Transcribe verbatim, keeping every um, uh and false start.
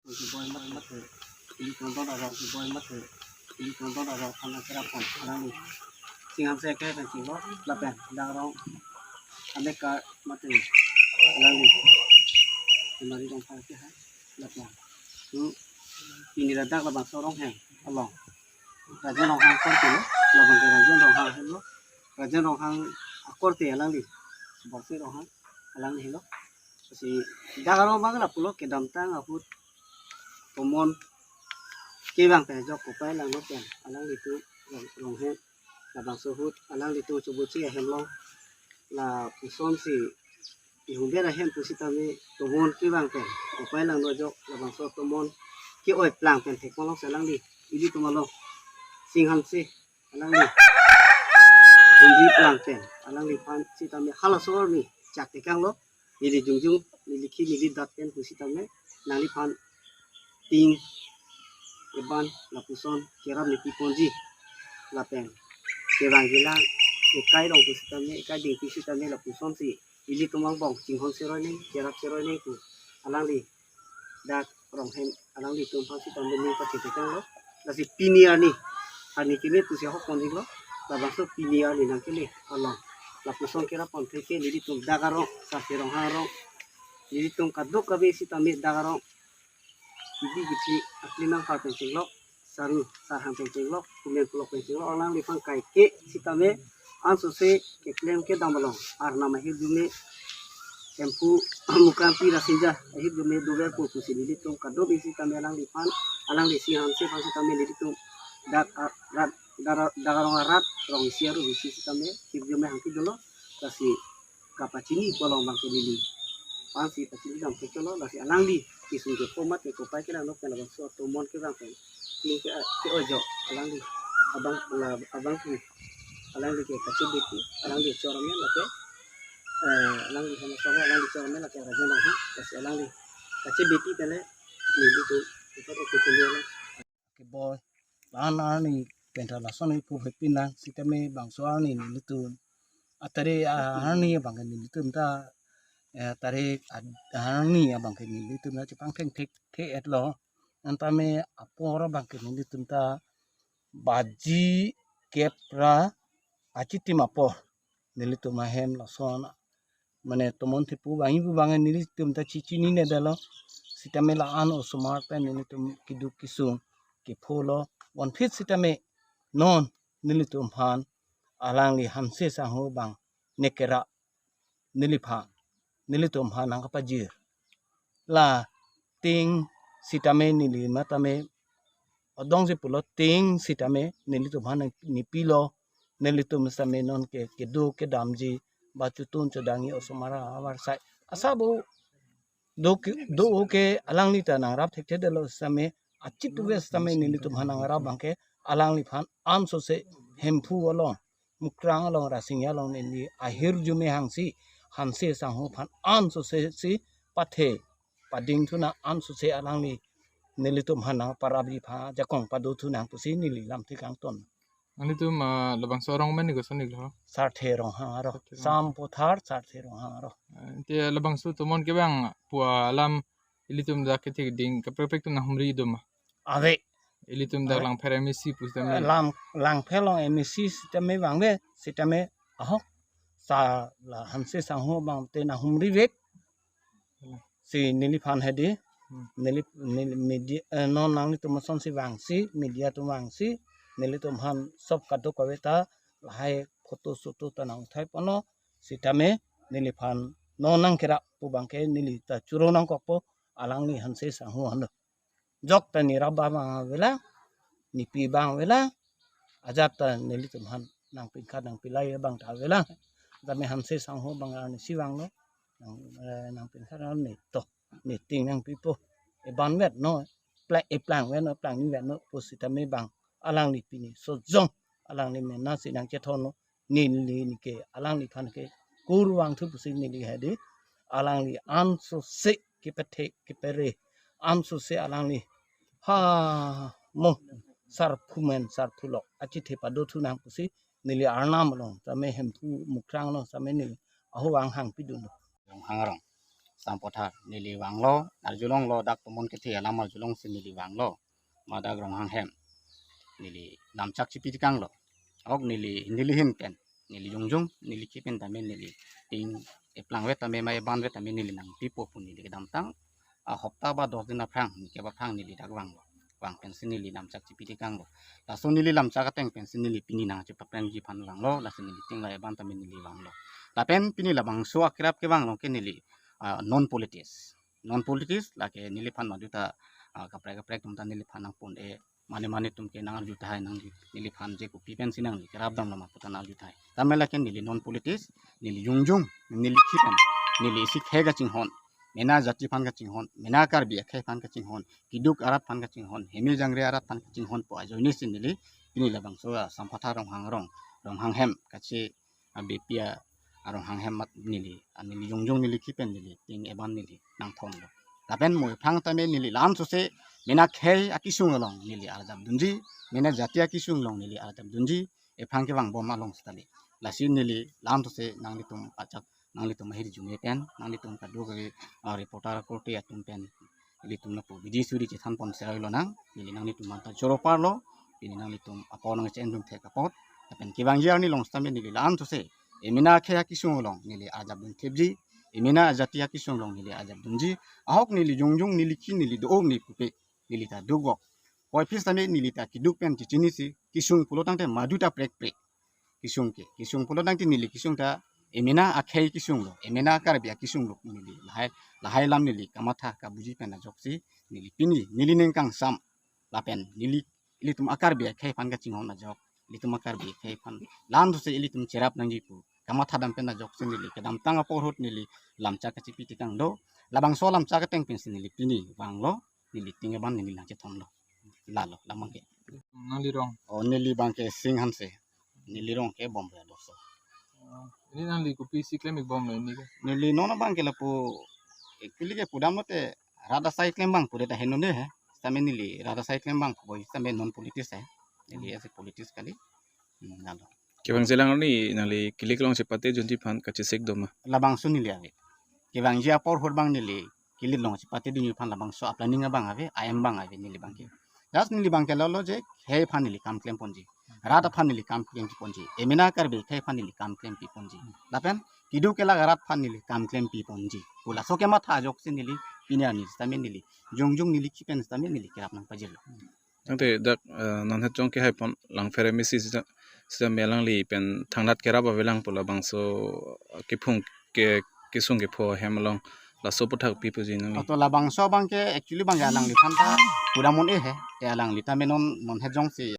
Boy mat mat, ili kondon arong, boy mat, ili kondon arong, anak kerapon, anak ni. Singhan se ke kan singlo, lapen, dak arong, anak ka mat, anak ni. Kemari dong pa ke ha, lapen. Hmm. Pini ladak labangso Ronghang along. Rajen Ronghang akorte lo, labang ke Rajen Ronghang helo. Rajen Ronghang akorte alangli. Bangsi Ronghang alangli helo. Si dak arong abang lapulo kedamtang ahut tomon kevang pen ajok kopai langlo pen alanglitum Rong, Ronghang labangso ahut alanglitum chobotsi ahem along lapuson si ihumber ahem pusitame tomon kevang pen kopai langlo ajok labangso tomon ke-oi plang pen thekpon along si alangli ilitum along Singhan se alangli humri plang pen alangliphan sitame halaso arni chak tekanglo, neli jongjong, neli khi, neli dat pen pusitame nangliphan ting eban lapuson kerap nepi ponji lapen kevang kelang ekai rong pusitame, ekai ding pusitame lapuson si ilitum angbong chinghon seroi neng, kerap seroi neng pu alangli dak Ronghang alanglitum aphan sitame ning pathek tekanglo. Lasi pini arni, arni keme pusi ahok pon iklo. Labangso pini arni nangkele along lapuson kerap pon thek ke nelitum dak arong, Sarthe Ronghang arong, nelitum kadokave sitame dak arong kidi kithi akli nangpar pen chenglok, saru sarhang pen chenglok, kumen pulok pen chenglok, alangliphan kaike sitame ansose keklem kedam along arnam ahirjume Hemphu Mukrangpi Rasinja ahirjume dover pu pusi nelitum kadokave sitame alangliphan, alangli Singhan se aphan sitame nelitum dak a-, rat, dara, dak arong arat rong isi aru isi sitame hirjume hangpi dolo, lasi kapachini pu along abang ke neli aphan si pachini dam thek cholo, lasi alangli kesung kepo mat ke kopai kelanglo pen labangso tomon kevang pen ting ke, ke-oi ajok alangli abang, la abang ke alangli ke kachebeti, alangli chor amen lake, eh, alangli hama sama alangli chor amen lake Rajen Ronghang, lasi alangli kachebeti pen le nelitum ipat oke keliala. Ke boy, lan arni pen ta lason ipu hepin lang sitame bangso arni nelitum, atari, ah, arni abang ke nelitum ta, eh, atari ad-, arni abang ke nelitum ta chepangtheng thekthe-etlo. Antame apor abang ke nelitum ta baji kep ra achitim apor nelitum ahem lason, mane tomon thepo vangji pu abang nelitum ta chechinine detlo. Sitame la-an osomar pen nelitum keduk kesung kepholo. Bonphit sitame non nelitum aphan alangli Hanse Sangho abang ne kerap neliphan, nelitum aphan nangkapajir. La ting sitame neli matame odongsi pulo, ting sitame nelitum aphan nepilo, nelitum sitame non ke kedo kedamji ba chotun chodangji osomar avarsai asabo do ke, do ke alangli ta nangrap thekthe detlo sitame, achituve sitame nelitum aphan nangrap abang ke alangliphan ansose Hemphu along, Mukrang along, Rasinja along neli ahirjume hangsi Hanse Sangho aphan ansose si pathe pading thu nang, ansose alangli nelitum aphan nangparapji aphan ajakong pado thu nang pusi neli lamthe kangton. Nanglitum, ah, labangso arong amen ni koson iklo? Sarthe Ronghang arong. Sarthe Ronghang. Sampothar Sarthe Ronghang arong. Ah, ante labangso tomon kevang pu alam ilitum dak kethek ding kaprek prek atum nanghumri do ma? Ave. Ilitum dak, ave, Langpher M A C pusitame. Lang, Langpher along M A C sitame vangve, sitame ahok. Sa la Hanse Sangho abang te nanghumri vek. Hmm. Si neliphan hedi. Hmm. Neli, neli media, eh, non nanglitum asonsi vangsi, media atum vangsi, nelitum aphan sob kadokave ta lahai photo soto ta nang uthai ponlo, sitame neliphan non nangkerap pu abang ke neli ta choro nangkokpo, alangli Hanse Sangho aphan lo. Jok ta nerap abang avelang, nepi abang avelang, ajat ta nelitum aphan nangpinkhat nangpilai abang ta avelang. Tame Hanse Sangho abang arnisi vanglo, nang, eh, nangpinkhat arni to, neting nangpipo. Eban vet no, pla-, eplang vet no, plang ni vet no pusitame abang alangli pini sojong alangli mena si nangchethon lo, neli neke alangliphan ke kurvangthu pusi neli hedi, alangli ansose kepethe kepere, ansose alangli ha mo sarphumen sarphulok achethe pado thu nang pusi neli arnam along tame Hemphu Mukrang along tame neli ahu anghang pidun lo. Ronghang arong. Sampathar neli vanglo, arjulonglo, dak tomon kethe alam arjulongsi neli vanglo. Ma dak Ronghang hem neli lamchak chipitekanglo. Ok neli, neli hin pen, neli jongjong, neli ki pen tame neli ting eplangvet tame ma ebanvet tame neli nangpipo pu neli kedamtang ahopta ba dos din aphrang, nike ba aphrang neli dak vanglo. Vang pensi neli lamchak chipitekanglo. Laso neli lamchak ateng pensi neli pini nangchepaphrangji aphan vanglo, lasi neli ting la eban tame neli vanglo. Lapen pini labangso akerap kevang along ke neli, ah, non politics. Non politics, lake neliphan maduta, ah, kaprek kaprek atum ta neliphan nangpon-e, mane mane atum ke nangarju tahai nang, neliphan je kopi pensi nangli kerap damlo ma pu ta nangarju tahai. Tame lake neli non politics, neli jongjong, neli ki pen, neli isi khei kachinghon, mena jati aphan kachinghon, mena Karbi akhei aphan kachinghon, keduk arat aphan kachinghon, heme jangre arat aphan kachinghon pu ajoinesi neli pini labangso, ah, Sampathar Ronghang arong, Ronghang hem kache abepi a Ronghang hem mat neli, ah, neli jongjong neli ki pen neli ting eban neli nangthomlo. Lapen mo ephrang tame neli la-an sose mena khei akesung along neli arjap dunji, mena jati akesung along neli arjap dunji, ephrang kevangbom along seta le. Lasi neli la-an sose nanglitum ajak, nanglitum ahirjume pen, nanglitum kadokave, ah, reporter akorte atum pen ilitum lapu bidi suri chethanpon serai lonang, neli nanglitum anta choro parlo, pini nanglitum apor nangche-endun thek apot, lapen kevangji arni along sitame neli la-an sose, emena akhei akesung along neli arjap dunthipji, emena ajati akesung along neli arjap dunji, ahok neli jongjong neli ki neli do-om ne pupe, neli ta dukvok. Puvoiphit sitame neli ta keduk pen chechinisi, kesung pulo tangte maduta prekprek. Kesung ke, kesung pulo tangte neli kesung ta emena akhei kesung lo, emena Karbi akesung lo neli lahai, lahai alam neli kamatha kabuji pen ajoksi neli pini, neli ning kangsam lapen neli ilitum a-Karbi akhei aphan kachinghon ajok, ilitum a-Karbi akhei aphan la-an sose ilitum cherap nangji pu kamatha dam pen ajoksi neli kedamtang apor ahut neli lamchak kachipitekanglo. Labangso lamchak ateng pensi neli pini vanglo, neli ting eban neli nangchethomlo. Lalo, labang ke. Nangli rong? Oh, neli abang ke Sing Hanse. Neli rong ke Bomre Doso. Oh, ili nangli kopisi klem-ikbomlo ili ke? Neli non abang ke lapu, actually ke pudam lote rat asai klem abang pu det ahin un-e he. Sitame neli rat asai klem abang pu sitame non politics he. Neli as a politics kali. Hmm, lalo. Kevangjilang arni nangli kilik along chepatedunji aphan kachesik do ma? Labangso neli ave. Kevangji apor ahut abang neli kilik along chepatedunji aphan labangso a-planning abang ave, a-aim abang ave neli abang ke. Just neli abang ke lalo je, khei aphan neli kam klemponji. Rat aphan neli kam klemponji. Emena Karbi akhei aphan neli kam klempiponji. Lapen keduk kelak arat aphan neli kam klempiponji pu laso kematha ajoksi neli pini arni sitame neli jongjong neli ki pen sitame neli kerap nangpajirlo. Tangte dak, eh, non het jong kehai pon Langpher M A C sita, sitame alangli pen thangnat kerap avelang pu labangso, eh, kephung ke, kesung kepho ahem along laso aphuthak pi puji nangli? Ato labangso abang ke actually abang ke alangliphan ta pudam un-e he. Te alangli tame non, non het jongsi